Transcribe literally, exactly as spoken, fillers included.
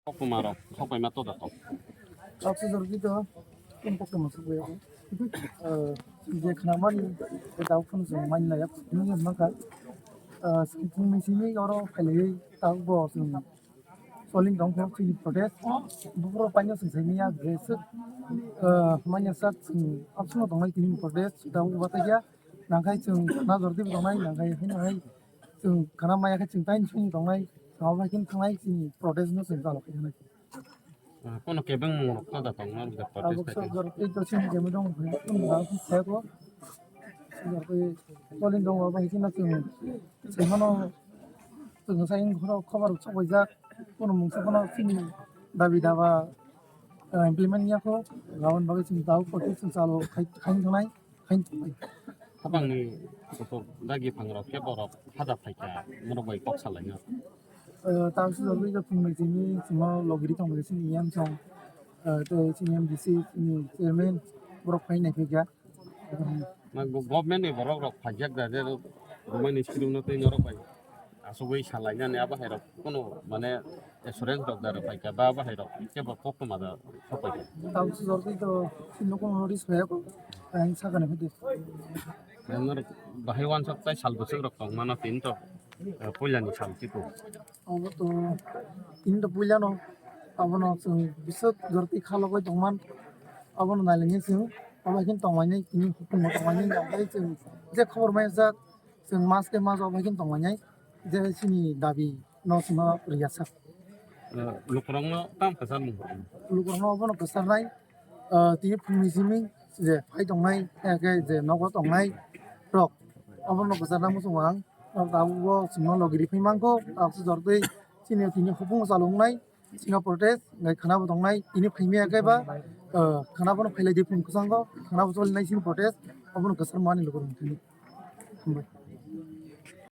Koktwma rok sok bai ma to da tong. Sok se jor kito, ken koktwma sok bai. Eh, je khna mani, je dau phun se mani na yak, nung yak maka. Eh, sing sing ni sini oro khailai tau bo sing soling dong phok sini protest. Bukro paino sing sini ya je sik, eh, manya sak sing option dong nai tini protest, dau wata ya. Nangkai chwng khana jordi bo tongnai, nangkai haino hai chwng khana maya khe chwng tai chwng tongnai, sabo bai khe thangnai chini protest no chwng chalo khe nai. Ah, kono kebeng mung rok no da tong nang da protest abo khai khe. Sok jor tei to chini jemi dong phai, chwng da phai ko. Jor tei polin dong abo hai khe na chwng, chwng mano chwng sai khoro khobar sok bai jak, kono mung sa kono chini dabi daba, eh, implement ya ko, gabon bagwi chwng tao protest chwng chalo khai, khai thangnai. Habangni kotor dagi phangrok khe borok haja phaikha, norok bai kok salaina. Eh, tang sijorwi je phungnwi chini chwngno logiri tongmani chini E M song, eh, tei chini M D C, chini chairman borok phai naiphaikha. Ma go-, government ni borok rok phaijak da je romani sirumno tei norok bai. Asugwi salainani abo hai rok kuno mane assurance rok da rok paikha ba abo hai rok kebo koktwma da sok paikha. Tamo se jordi to sino kuno notice hoya ko ang sakani hodi. Nang norok bahai wansok tai sal bwswk rok tong mano tin to, eh, puila ni sal tipo. Abo to tin to puila no abono chwng bwswk jordi khalogwi tongman abono nailangya chwng abo hai khe tongmani tini hukumo tongmani tei chwng je khobor maya jak. Chwng mas khe mas rok hai khe tongmani je chini dabi no chwngno rwya sak. Eh, lukurokno tamo kwchar mung? Lukurokno obono kwcharnai, eh, tini phungni simi je phai tongnai, eh, khe je nogo tongnai rok obono kwcharna muchungo ang. Tabukbo chwngno logi riphi mankho, tabukso jortwi chini tini hopung chaloknai. Sino protest, ngai khana bo tongnai, tini phaimya khe ba, eh, khana bono phailai di phung kwchango, khana bo cholinai sini protest, abono kwchar mani lukurok thani. Hambai.